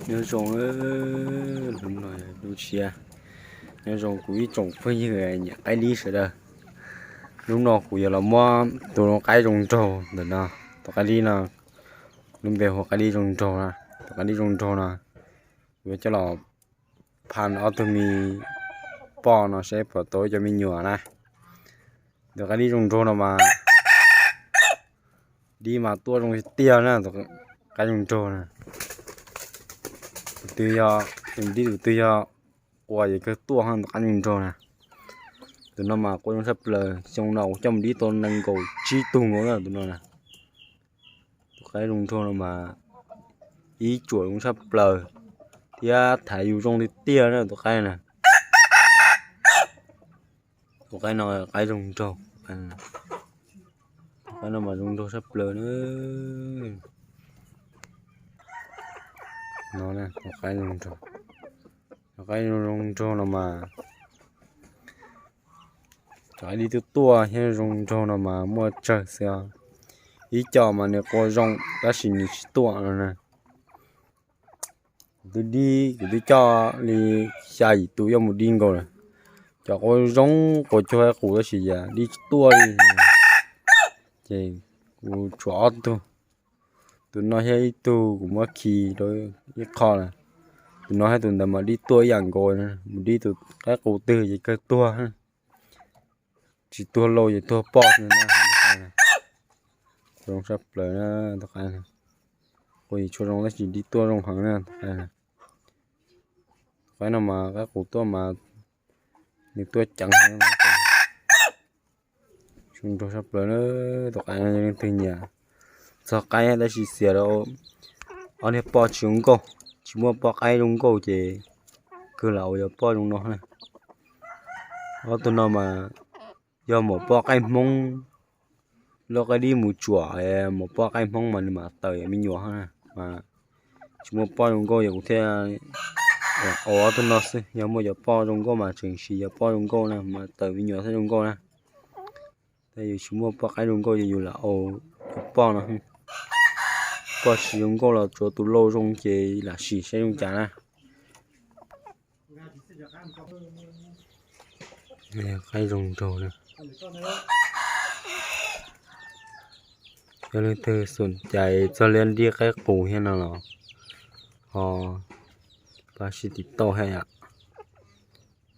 Nyob zoo, hnub no lub siab, nyob zoo kuv ib tsoom phooj ywg nyiam qaib dib sawv daws. Hnub no kuv yuav los muab tus qaib zoo nraug ntawm no, tus qaib dib no, lub npe hu qaib dib zoo nraug no. Tus qaib dib zoo nraug no kuv yuav coj los phaj ob tug me poj no seb puas tau cov me nyuam na. Tus qaib dib zoo nraug no mas dib mas tuaj zoo tiag tiag na, tus qaib zoo nraug na. Tus twg yog, tus dib tus twg yog qua ces kawg tuaj, tus qaib zoo nraug na. Tus no mas qua zoo tshaj plaws, xyoo no kuv coj mus dib tau nees nkaum tsib tug nkaus na tus no na. Tus qaib zoo nraug no mas ib tsuam zoo tshaj plaws thiab thaiv yus zoo tiag tiag na tus qaib na. Tus qaib no qaib zoo nraug, tus qaib no mas zoo nraug tshaj plaws na. No, tus qaib zoo nraug, tus qaib zoo nraug no mas cov dib tuaj tuaj thiab zoo nraug no mas muaj tsawg xwb os. Ib co mas nws qua zoo tab sis nws tsis tuaj no na. Kuv twb dib, kuv twb coj li xya yim tus yuav mus dib nkaus lawm. Cov qua zoo qua cuag qaib qus tab sis cas dib tsis tuaj li. Ces kuv tshuav ob tug, tus no thiab ib tug kuv muab khi rau ib qho lawm. Tus no thiab tus ntawd mas dib tuaj ib yam nkaus, mus dib tus qaib qus twg ces kawg tuag. Tsis tuag lauj, ces tuag poj xwb na. Zoo tshaj plaws na tus qaib. Qua yim tshuav zoo tab sis dib tuaj zoo heev na tus qaib. Tus qaib no mas qaib qus tuaj mas nws tuaj ceev heev. Zoo nraug tshaj plaws na. Tus qaib no yog leej twg nyiam txog qaib tab sis xiam rau ob niag poj tsis zoo nkauj, tsis muaj poj qaib zoo nkauj ces kawg lam ua cov poj zoo no na. Ob tug no mas yog muam poj qaib Hmoob, loj qaib dib mus tsuam, muam poj qaib Hmoob mas nws mam tawm me nyuam na. Mas tsis muaj poj zoo nkauj ces kuv thiaj ua ob tug no xwb. Yog muaj cov poj zoo nkauj mas tseem siv cov poj zoo nkauj na mas tawm me nyuam thiaj zoo nkauj na. Tab yus tsis muaj poj qaib zoo nkauj ces yus lam ua cov poj no. Poj tsis zoo nkauj los tsuav tus lau zoo ces lam sim saib zoo cas na. Qaib zoo nraug na. Yog leej twg xom cai txog liab dib qaib qus thiab no los ho pab sib tiv tauj thiab yom.